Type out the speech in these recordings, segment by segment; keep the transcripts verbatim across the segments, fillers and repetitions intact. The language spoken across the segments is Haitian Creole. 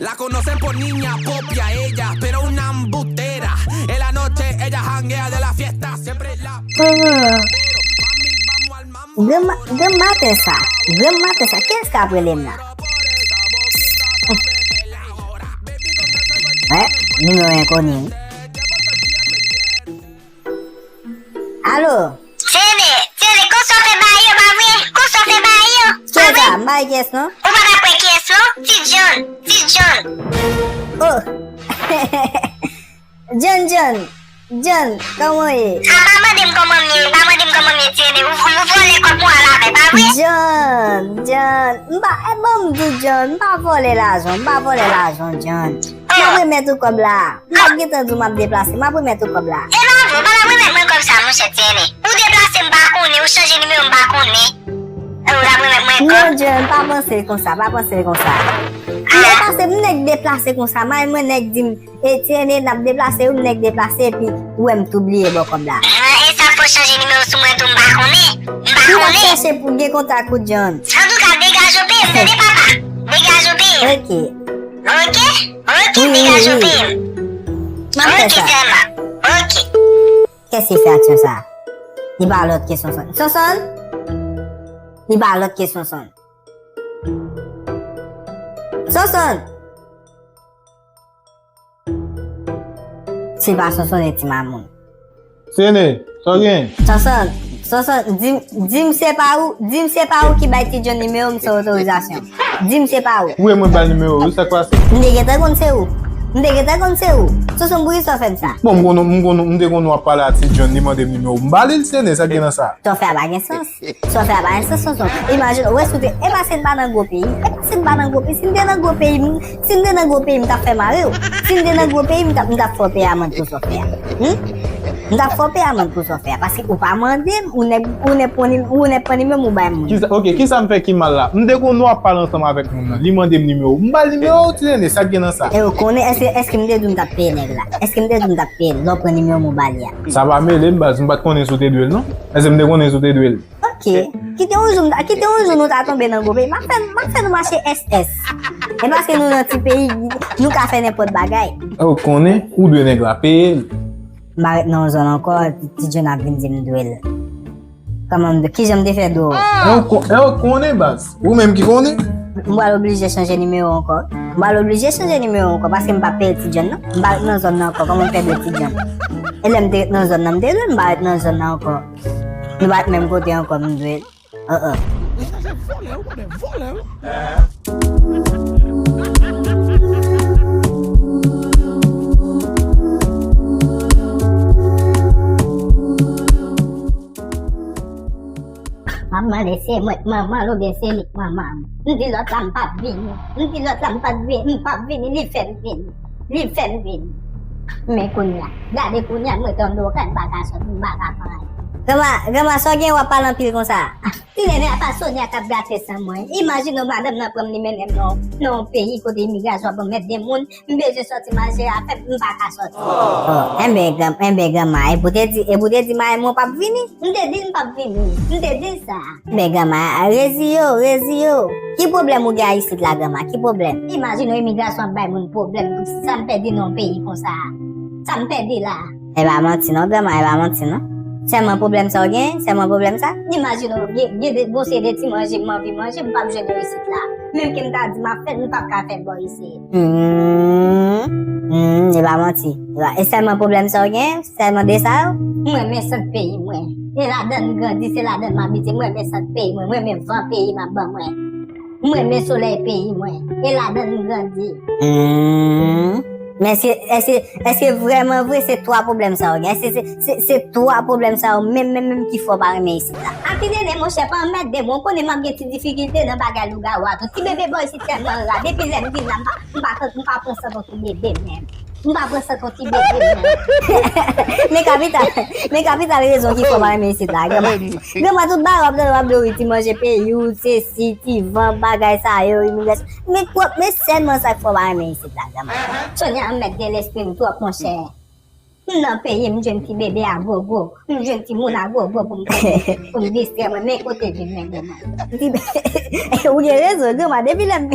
La conocen por niña propia ella, pero una embustera. En la noche ella janguea de la fiesta, siempre la... Oh. Granma, granmaten sa, granmaten sa, kiyès k ap rele m la? Wè, nimewo enkoni wi. Alo? Tene, tene, konsa w fè bagay yo, pa vre? Konsa w fè bagay yo, pa vre? Kiyès sa? M pa wè kiyès non. Ou pa ka kwè kiyès non? Ti John, Ti John. Oh! John, John, John, kòman w ye? A, pa mande m kòman m ye, pa mande m kòman m ye, Tene. Ou, ou vòlè kòb mwen al avè, pa vre? John, John, m pa, e ban m di w, John, m pa vòlè lajan w, m pa vòlè lajan w, John. M ap remèt ou kòb la. M t ap gentan di w m ap deplase, m ap remèt ou kòb la. E pa vre, ou pa t ap remèt mwen kòb sa, monchè Tene. Ou deplase, m pa konnen, ou chanje nimewo, m pa konnen. E ou t ap remèt mwen kòb? Non, John, pa panse l konsa, pa panse l konsa. M deplase, m nèk deplase konsa, may mwen nèk di m, e Tene n ap deplase wi, m nèk deplase, epi ou wè m tou bliye ba w kòb la. Ah, e sa fè w chanje nimewo sou mwen tou, m pa konnen. M pa konnen. M t ap chèche pou gen kontak ou, John. Antouka, degaje w peye m, tande papa. Degaje w peye m. Ok. Ok? Ok, degaje w peye m. M ap fè sa. Ok, sèlman. Ok. Kiyès ki fè aksyon sa? Li pa lòt ke Sonson. Sonson! Li pa lòt ke Sonson. Sonson! Se pa Sonson e ti mamoun. Tene, sa w gen? Sonson, Sonson, di m, di m se pa ou, di m se pa ou ki bay Ti John nimewo m san otorizasyon. Di m se pa ou. Wi, mwen ba l nimewo wi, sa k pase? M te gentan konn se ou. M te gentan konn se ou. Sonson, poukisa w fè m sa? Bon, m konn, m konn, m te konn w ap pale a Ti John, li mande m nimewo. M ba li l, Tene, sa k gen nan sa? Sa w fè a pa gen sans. Sa w fè a pa gen sans, Sonson. Imajine w, wè si w te, e pa si n pa nan gwo peyi. E pa si n pa nan gwo peyi. Si n te nan gwo peyi, m, si n te nan gwo peyi, m t ap fè mare w. Si n te nan gwo peyi, m t ap, m t ap fè w peye amann pou sa w fè a. Hum? M t ap fè w peye amann pou sa w fè a. Paske ou pa mande m, ou nèk, ou nèk pran ni-, ou nèk pran nimewo m, ou bay moun. Kisa, ok, kisa m fè ki mal la? M te konn w ap pale ansanm avèk moun nan. Li mande m nimewo. M ba l nimewo w, Ti Nene, sa k gen nan sa? E w konnen, èske, èske m te di w m t ap peye nèg la? Èske m te di w m t ap peye l? Lè w pran nimewo m, ou ba li a. Sa pa mele m, baz. M pa t konnen si w te dwe l, non. Èske m te konnen si w te dwe l? Ok. Kite yon jou, m ta, kite yon jou nou ta tonbe nan gwo peyi. M ap fè, m ap fè nou mache S S. E paske nou nan ti peyi, nou ka fè nenpòt bagay. E w konnen, ou dwe nèg la, peye l. M pa ret nan yon zòn ankò, Ti John ap vin di m dwe l. Kòman m, kijan m te fè dwe w? E w ko-, e w konnen, baz. Ou menm ki konnen. M pral oblije chanje nimewo ankò. M pral oblije chanje nimewo ankò paske m pa peye Ti John, non. M pa ret nan zòn nan ankò. Kòman m fè dwe Ti John? E lè m te ret nan zòn nan, m te dwe l, m pa ret nan zòn nan ankò. Nou pa t menm kote ankò, m dwe l. Uh-uh. Mesaj vòlè, ou konnen vòlè, wi. M ap mande se mwen k manman l oubyen se li k manman m. M di lòt la m p ap vini. M di lòt la m pa t vini, m p ap vini, li fè m vini. Li fè m vini. Men kounye a, gade kounye a, m ret anndan kay, m pa ka sòti, m pa ka fè anyen. Granma, granma, sa w gen w ap pale anpil konsa? Ti Nene, apa Sonia k ap gate san mwen. Imajine w, madanm nan pran m, li mennen m nan, nan yon peyi kote imigrasyon ap anmède moun. M bezwen sòti mache a fè m, m pa ka sòti. Oh, enben, gran-, enben, granma, epi w te di, epi w te di mayi mwen w p ap vini? M te di l m p ap vini. M te di l sa. Men granma, reziye w, reziye w. Ki pwoblèm ou gen a isit la, granma? Ki pwoblèm? Imajine w, imigrasyon ap bay moun pwoblèm. Sa m pèdi nan yon peyi konsa a? Sa m pèdi la? E pa manti non, granma, e pa manti non. Sèlman pwoblèm sa w gen? Sèlman pwoblèm sa? Imajine w, gen, gen de, gon seri de ti manje m anvi manje, m p ap jwenn yo isit la. Menm ke m ta di m ap fè l, m p ap ka fè l bò isit. Hmm, hmm, e pa manti. E pa, e sèlman pwoblèm sa w gen? Sèlman de sa yo? M renmen sant peyi mwen. E ladan m grandi, se ladan m abite. M renmen sant peyi mwen. M renmen van peyi m ap ban mwen. M renmen solèy peyi mwen. E ladan m grandi. Hmm. Men èske, èske, èske vrèman vre se twa pwoblèm sa yo gen? Èske se, se, se twa pwoblèm sa yo menm, menm, menm ki fè w pa renmen isit la? A Ti Nene, monchè, pa anmède m. Ou konnen m ap gen ti difikilte nan bagay lougawou a tou. Ti bebe bò isit tèlman ra. Depi lè m vin la, m pa, m pa, m pa pran sant yon ti bebe menm. M pa pran sant yon ti bebe menm. Men kapital, men kapital rezon ki fè w pa renmen isit la, granma. Granma, tout bagay w ap tande w ap di wi, ti manje peyi w, sesi, ti van, bagay sa yo, imigrasyon. Men twòp, men sèlman sa k fè w pa renmen isit la, granma. Sonia, m mèt gen lespri m twòp, monchè. M nan peyi m, m jwenn ti bebe a gogo. M jwenn ti moun a gogo pou m, pou m distrè mwen. Men kote vin men demen. Ou gen rezon, granma. Depi lè m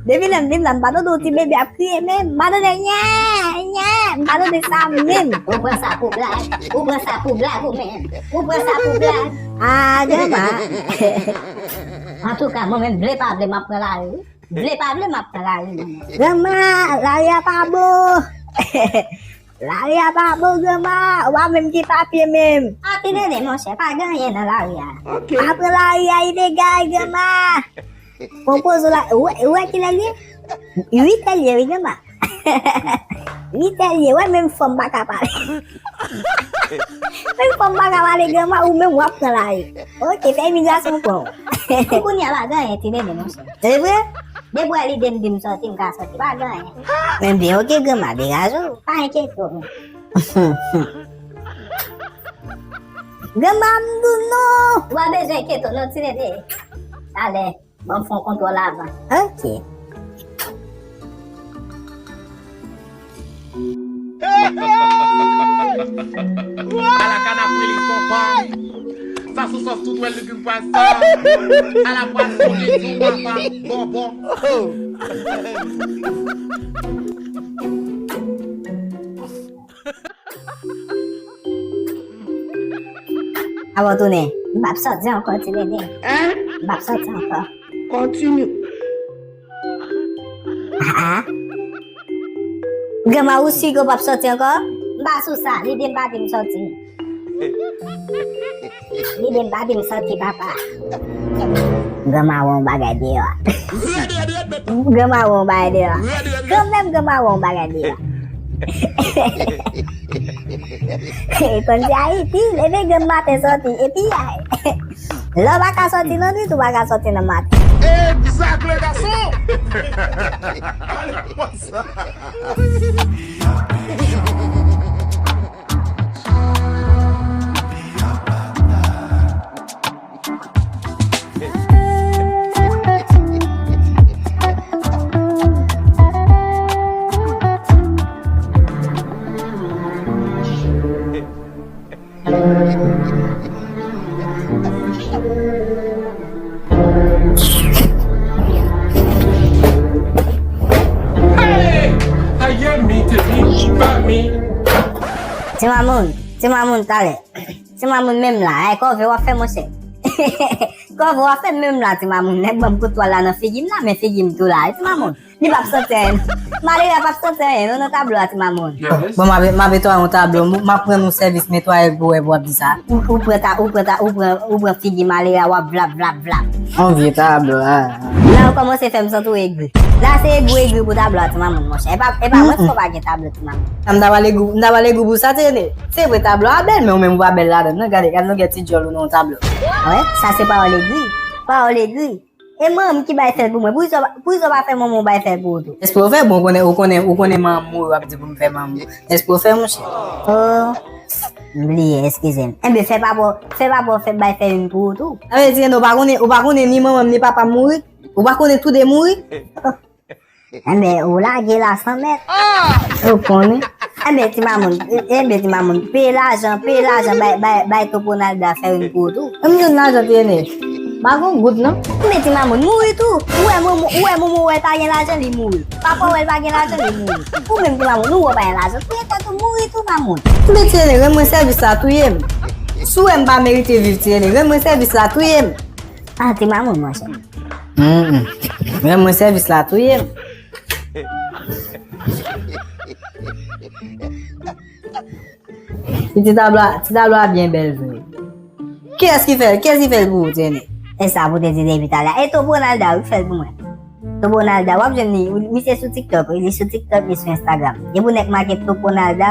Depi lè m vin la, m pa tande yon ti bebe ap kriye menm. M pa tande nyè, nyè. M pa tande sa menm. Ou pran sa pou blag. Ou pran sa pou blag ou menm. Ou pran sa pou blag. Ah, granma. Antouka, mwen menm, vle pa vle, m ap pran lari wi. Vle pa vle, m ap pran lari mwen menm. Granma, lari a pa bon. Lari a pa bon, granma. Ou pa menm gen papye menm. Ah, ti nene, monchè, pa gen anyen nan lari a. Pa pran lari a ilegal, granma. Konpoze la, ou wè, ou wè kilè l ye? Uit è l ye, wi, granma. Uit è l ye, wè, menm fanm pa ka pale. Menm fanm pa ka pale, granma, ou menm w ap pran lari. Ok, fè imigrasyon pran w. Kounye a pa gen anyen, ti nene, monchè. Se vre? Depi w wè lide m di m sòti, m ka sòti, pa gen anyen. Ebyen, ok, granma, degaje w. Pa enkyete w, non. Granma, m di w non. Ou pa bezwen enkyete w, non, ti nene. Talè. Ban m fè yon kontwòl avan. Ok. Ala kanapwili konpa. Sa sou sòs tout wè legim pwason. Ala pwason, legim papa, bonbon. Avan tounen. M p ap sòti ankò, ti nene. Hein? M p ap sòti ankò. Continue. Ah, ah. Granma, ou si ke w p ap sòti ankò? M pa sou sa, lide m pa di m sòti. Lide m pa di m sòti, papa. Granma wè yon bagay deyò a. Granma wè yon bagay deyò a. Kanmenm granma wè yon bagay deyò a. Konn se Ayiti, leve granm maten sòti, epi ay. Lè w pa ka sòti nan nwit, ou pa ka sòti nan maten. Exactly, gason! Ale konsa! Hey! Aye mi te mi pa mi. Ti Mamoun, Ti Mamoun, talè. Ti Mamoun menm la, ay, kòve w ap fè, monchè. Kòve w ap fè menm la, Ti Mamoun. Nèg ban m kout twal la nan figi m la, men figi m tou la, wi, Ti Mamoun. Li p ap santi anyen. Malere a p ap santi anyen, non, nan tablo a, Ti Mamoun. Bon, m ap, m ap netwaye yon tablo, m, m ap rann ou sèvis netwaye l pou wè, pou w ap di sa. Ou, ou pran ta, ou pran ta, ou pran, ou pran figi malere a, w ap vlap, vlap, vlap. Yon vye tablo, a. La, ou kòmanse fè m santi w egri. La, se egri, egri pou tablo a, Ti Mamoun, monchè. E pa, e pa mwen, si w pa gen tablo, Ti Mamoun. M ta pale gou, m ta pale gou pou sa, Ti Nene. Se vre, tablo a bèl, men ou menm ou pa bèl ladann, non. Gade, gade longè ti djòl ou nan yon tablo. Wè, sa se pawòl egri. Pawòl egri. E manman m ki bay fè l pou mwen. Poukisa w pa, poukisa w pa fè manman w bay fè l pou ou tou? Espre w fè bon, ou konnen, ou konnen, ou konnen manman m mouri, w ap di pou m fè manman m. Espre w fè, monchè. Oh, m bliye, eskize m. Enben, fè papa w, fè papa w fè bay fè youn pou ou tou. Sa vle di, non, ou pa konnen, ou pa konnen ni manman m ni papa m mouri? Ou pa konnen tou de mouri? Enben, ou lage la san mèt. Ou konnen. Enben, Ti Mamoun, enben, Ti Mamoun, peye lajan, peye lajan, bay, bay, bay Topo Nalda fè youn pou ou tou. Menm jwenn lajan, Ti Nene. Pa gon goud, non. Enben, Ti Mamoun, mouri tou. Ou wè, ou wè, manman w wè l pa gen lajan, li mouri. Papa w wè l pa gen lajan, li mouri. Ou menm, Ti Mamoun, ou wè w pa gen lajan. Touye tèt ou, mouri tou, Mamoun. Enben, Ti Nene, rann mwen sèvis la, touye m. Si w wè m pa merite viv, Ti Nene, rann mwen sèvis la, touye m. Ah, Ti Mamoun, monchè. Mm, mm. Rann mwen sèvis la, touye m. Ti tablo a, ti tablo a byen bèl vre. Kiyès ki fè l? Kiyès ki fè l pou ou, Ti Nene? E sa pou te di depi talè. E Topo Nalda, wi, fè l pou mwen. Topo Nalda, w ap jwenn li, misye sou TikTok, wi, li sou TikTok, li sou Instagram. Depi w nèk make Topo Nalda,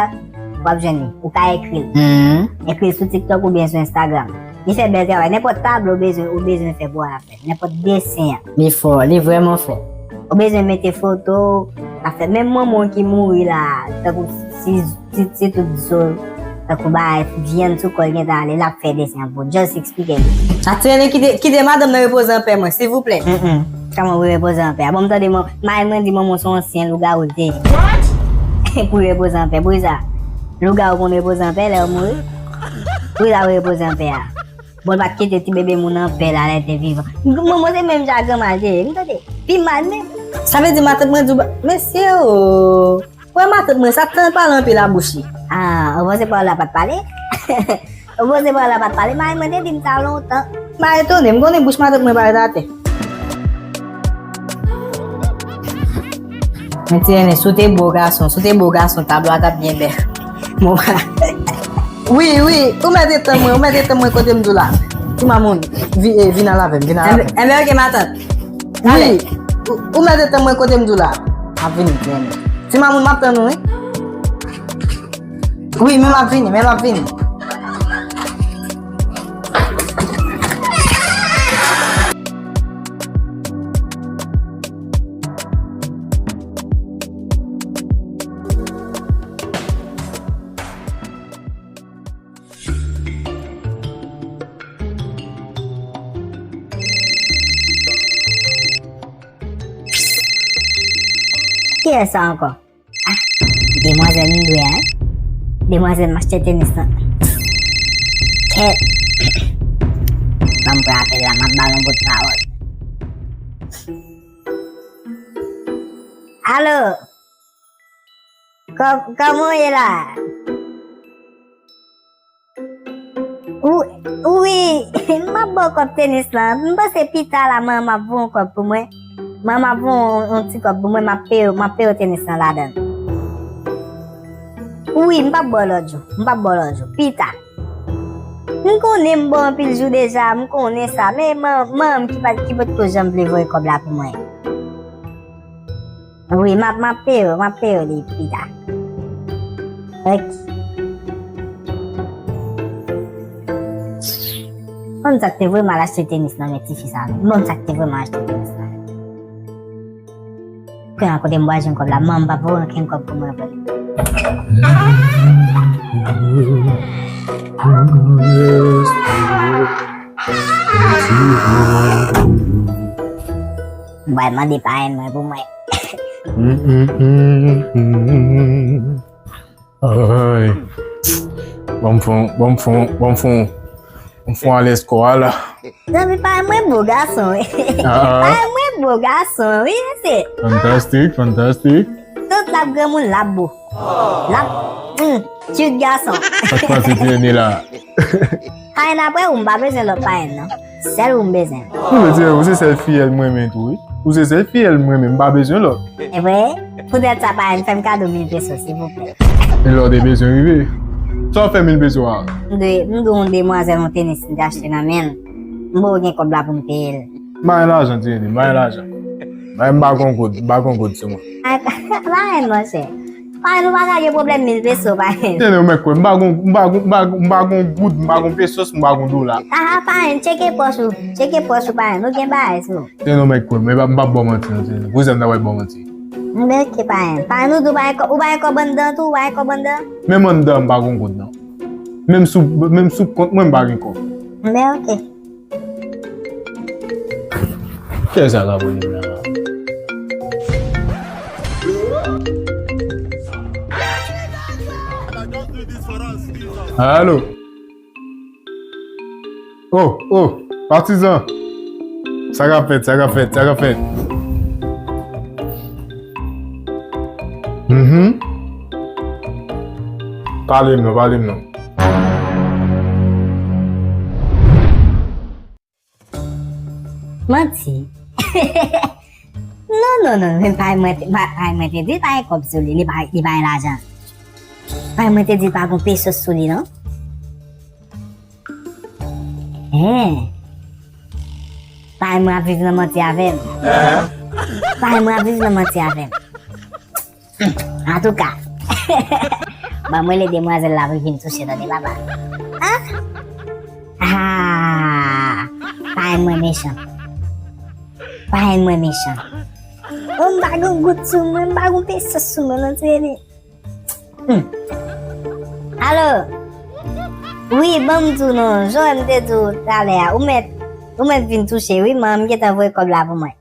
w ap jwenn li. Ou ka ekri l. Mhm. Ekri l sou TikTok oubyen sou Instagram. Li fè bèl travay. Nenpòt tablo ou bezwen, ou bezwen fè pou w a fè. Nenpòt desen an. Li fò, li vrèman fò. Ou bezwen mete foto, l ap fè. Menm manman w ki mouri la, tankou si, si, si tout zo, tankou bagay, vyann sou kò l gentan ale, l ap fè desen an pou w. Just explike li. Ti Nene, kite, kite madanm nan repoze anpè mwen, silvouplè. Mm, mm. Kòman pou repoze anpè? Bon, m tande mwen, mari mwen di manman w se yon ansyen lougawou l te ye. What? Pou repoze anpè, poukisa? Lougawou konn repoze anpè lè yo mouri? Poukisa pou repoze anpè a? Bon, l pa t kite ti bebe moun anpè la lè l te vivan. Manman se menm jan ak granma l te ye, m tande. Pi mal menm. Sa vle di matant mwen di w ba-, mesye o. Wè matant mwen, sa tan pale anpil a bouch li. Ah, ou panse pawòl la pa t pale? Ou panse pawòl la pa t pale? Mari mwen te di m sa lontan. M pa etone, m konnen bouch matant mwen pa ret atè. Men ti Ernest, si w te bo gason, si w te bo gason, tablo a t ap byen bèl. Bon, wi, wi, ou mèt etann mwen, ou mèt etann mwen kote m di w la. Ti mamoun, vi-, eh, vin al avè m, vin al avè m. Enben, enben, ok, matant. Wi, ou, ou mèt etann mwen kote m di w la. M ap vini, ti Ernest. Ti mamoun, m ap tann ou, wi. Wi, men m ap vini, men m ap vini. Kiyès sa ankò? Ah, demwazèl m dwe a, wi. Demwazèl m achte tenis lan. Kèt. Ban m pran apèl la, m ap ba l yon bout pawòl. Alo? Kò-, kòman w ye la? Ou, wi, m ap ba w kòb tenis lan. M panse pita la, manman m ap voye yon kòb pou mwen. Manman m ap voye yon, yon ti kòb pou mwen, m ap peye, m ap peye w tenis lan ladan l. Wi, m p ap ba w lòt jou. M p ap ba w lòt jou. Pita. M konnen m ba w anpil jou deja, m konnen sa, men man-, manman m ki pa, ki potko janm vle voye kòb la pou mwen. Wi, m ap, m ap peye w, m ap peye w li pita. Ok. Konn sa k te voye m al achte tenis nan men tifi sa menm. Konn sa k te voye m al achte tenis nan men. Kounye a kote m pral jwenn kòb la, manman m p ap voye ankenn kòb pou mwen vre. M pral mande parenn mwen pou mwen. Ay. Ban m fon, ban m fon, ban m fon, ban m fon alèz kò a la. Zanmi, parenn mwen bo gason, wi. Ah, ah. Parenn mwen bo gason, wi, mesye. Fantastik, fantastik. Tout l ap granmoun, l ap bo. L ap, hmm, cute gason. Sa k pase ti Ernest la? Parenn apre ou, m pa bezwen lòt parenn, non. Sèl ou m bezwen. Ou vle di, ou se sèl fiyèl mwen renmen tou, wi. Ou se sèl fiyèl mwen renmen, m pa bezwen lòt. E vre? Poutèt sa, parenn, fè m kado mil peso, silvouplè. E lè w te bezwen rive? Sa w fè mil peso a? M dwe, m dwe yon demwazèl yon tenis m te achte nan men l. M poko gen kòb la pou m peye l. M pa gen lajan, ti Ernest, m pa gen lajan. M pa gen yon goud, m pa gen yon goud sou mwen. Ay, parenn, monchè. Parenn, nou pa ka gen pwoblèm mil peso, parenn. Tande, ou mèt kwè, m pa gon, m pa gon, m pa gon, m pa gon goud, m pa gon pesos, m pa gon dola. Ah, parenn, tcheke pòch ou, tcheke pòch ou, parenn, ou gen bagay sou ou. Tande, ou mèt kwè, m pa, m p ap ba w manti, non, tande. Vouzan m ta pral ba w manti. Men ok, parenn. Parenn, ou tou, ou pa gen kò-, ou pa gen kòb anndan tou, ou pa gen kòb anndan? Menm anndan, m pa gon goud, non. Menm sou, menm sou kont mwen, m pa gen kòb. Men ok. Kiyès sa k abone m la? Alo? Oh, oh, patizan! Sa k ap fèt, sa k ap fèt, sa k ap fèt? Mhm. Pale m non, pale m non. Manti. Non, non, non, men parenn mwen te, pa-, parenn mwen te di l pa gen kòb sou li, li pa, li pa gen lajan. Parenn mwen te di l pa gen pesos sou li, non. Hen. Parenn mwen ap viv nan manti avè m. Parenn mwen ap viv nan manti avè m. Antouka, ban mwen rele demwazèl la pou l vin touche, tande papa. Ah! Ah! Parenn mwen mechan. Parenn mwen mechan. Oh, m pa gen goud sou mwen, m pa gen pesos sou mwen, non, tande. Hmm. Alo? Wi, ban m di w non, jan m te di w talè a, ou mèt, ou mèt vin touche, wi, manman m gentan voye kòb la pou mwen.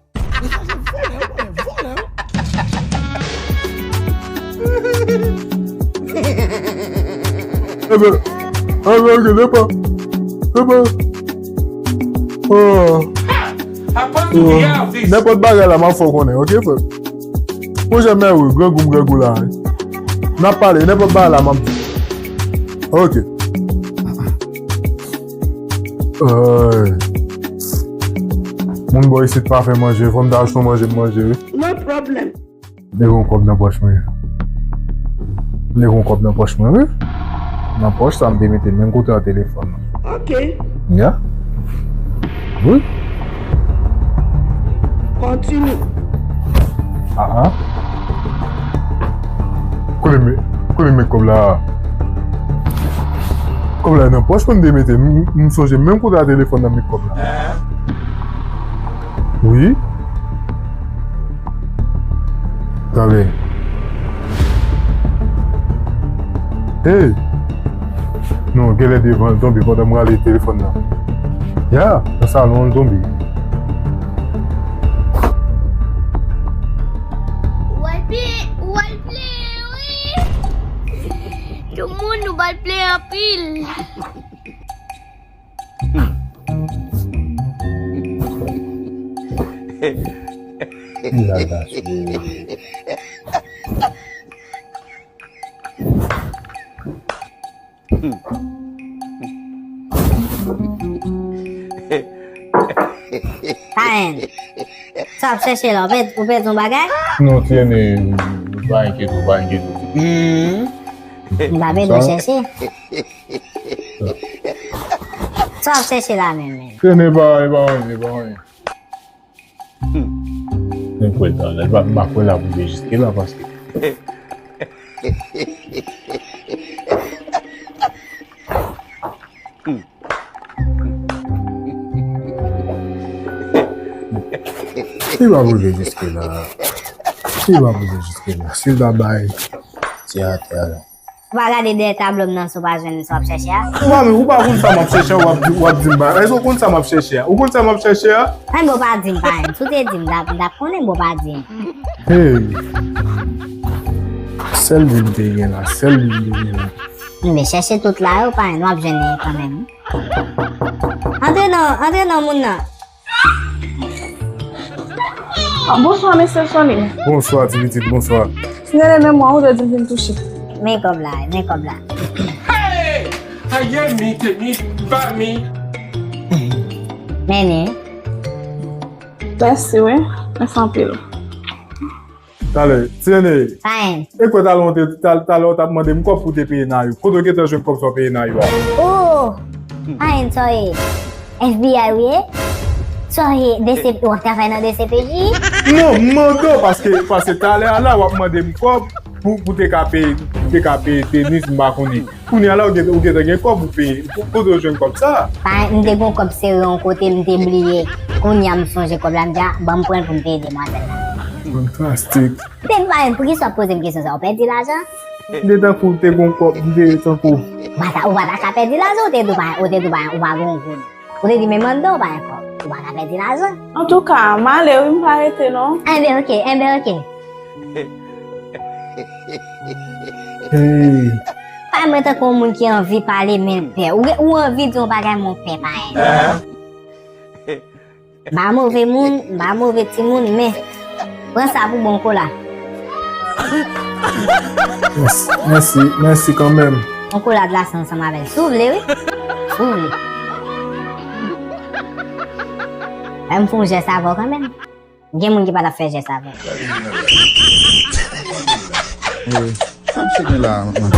Ebe, ebe, ok, depa, depa. Oh. Oh. Nenpòt bagay la, m ap fè w konnen, ok, frè? Monchè, men wi, grangou m grangou la, wi. N ap pale, nenpòt bagay la, m ap di. Ok. Ay. Moun bò isit pa fè manje, fò m ta achte yon manje m manje, wi. No problem. Leve yon kòb nan pòch mwen. Leve yon kòb nan pòch mwen, wi. Nan pòch sa, m te mete menm kote a telefòn nan. Ok. Ya. Wi. Kontini. Ah, ah. Kote m, kote m met kòb la? Kòb la nan pòch mwen m te mete. M, m sonje menm kote a telefòn nan m met kòb la. Wi. Tande. Hey! Non, genlè devan l tonbe pandan m rale telefòn nan. Ya, nan salon l tonbe. Ou al play, ou al play, wi. Tout moun nou al play anpil. Li la gache. Parenn, sa w ap chèche la, ou pèdi, ou pèdi yon bagay? Non, Tiene, pa enkyete w, pa enkyete w. M pa bezwen chèche. Sa w ap chèche la menm, menm? Tiene, pa, e pa anyen, e pa anyen. Hmm. Mwen kwè talè, m pa, m pa kwè l ap rive jiske la paske. Hmm. Li p ap rive jiske la. Li p ap rive jiske la. Si l ta bay ti atè a la. Ou pa gade dèyè tablo m nan si w pa jwenn sa w ap chèche a? Ou pa, ou pa konn sa m ap chèche a, w ap di, w ap di m pa. Èske w konn sa m ap chèche a? Ou konn sa m ap chèche a? Anben w pa di m, parenn. Si w te di m, m t ap, m t ap konnen, men w pa di m. Hey! Sèl li m te gen la, sèl li m te gen la. M te chèche tout la yo, parenn, w ap jwenn li kanmenm. Antre non, antre non, moun nan. Ah, bonswa, mesye Sony. Bonswa, ti pitit, bonswa. Sinyale men mwen, ou te di m vin touche. Men kòb la, men kòb la. Hey! Aye mi, te mi, ba mi. Men ni. Mèsi, wi. Mèsi anpil. Talè, Tiene. Parenn. E kwè talè w te, tal-, talè w t ap mande m kòb pou te peye Nayou. Kote w gentan jwenn kòb sa w peye Nayou a? Oh! Parenn, sa w ye? F B I ou ye? Sa w ye? D C P, w ap travay nan D C P J? Non, m mande w paske, paske talè a la w ap mande m kòb pou, pou te ka peye, pou te ka peye tenis, m pa konnen. Kounye a la, ou gen, ou gentan gen kòb, ou peye. Ko-, kote w jwenn kòb sa? Pa, m te gen kòb sere yon kote, m te bliye. Kounye a, m sonje kòb la, m di, a, ban m pran l pou m peye demwazèl la. Fantastik. M te di, parenn, poukisa w ap poze m kesyon sa? Ou pèdi lajan? M te tankou w te gen kòb, m te tankou. Ou pa ta, ou pa ta ka pèdi lajan, ou te di, parenn, ou te di, parenn, ou pa gen yon goud. Ou te di, men m anndan, ou pa gen kòb. Ou pa ka pèdi lajan. Antouka, m ale wi, m pa rete non. Enben, oke, enben, oke. Hey. Pa mwen tankou yon moun ki anvi pale, men l pè. Ou, ou anvi di yon bagay, men w pè, parenn. M pa move moun, m pa move timoun, men pran sa pou bon kola. Mèsi, mèsi, mèsi kanmenm. Yon kola glase ansanm avè l, si w vle, wi. Si w vle. Fè m fè yon jès avè w kanmenm. Gen moun ki pa t ap fè jès avè w. Sa misye gen la, mwen?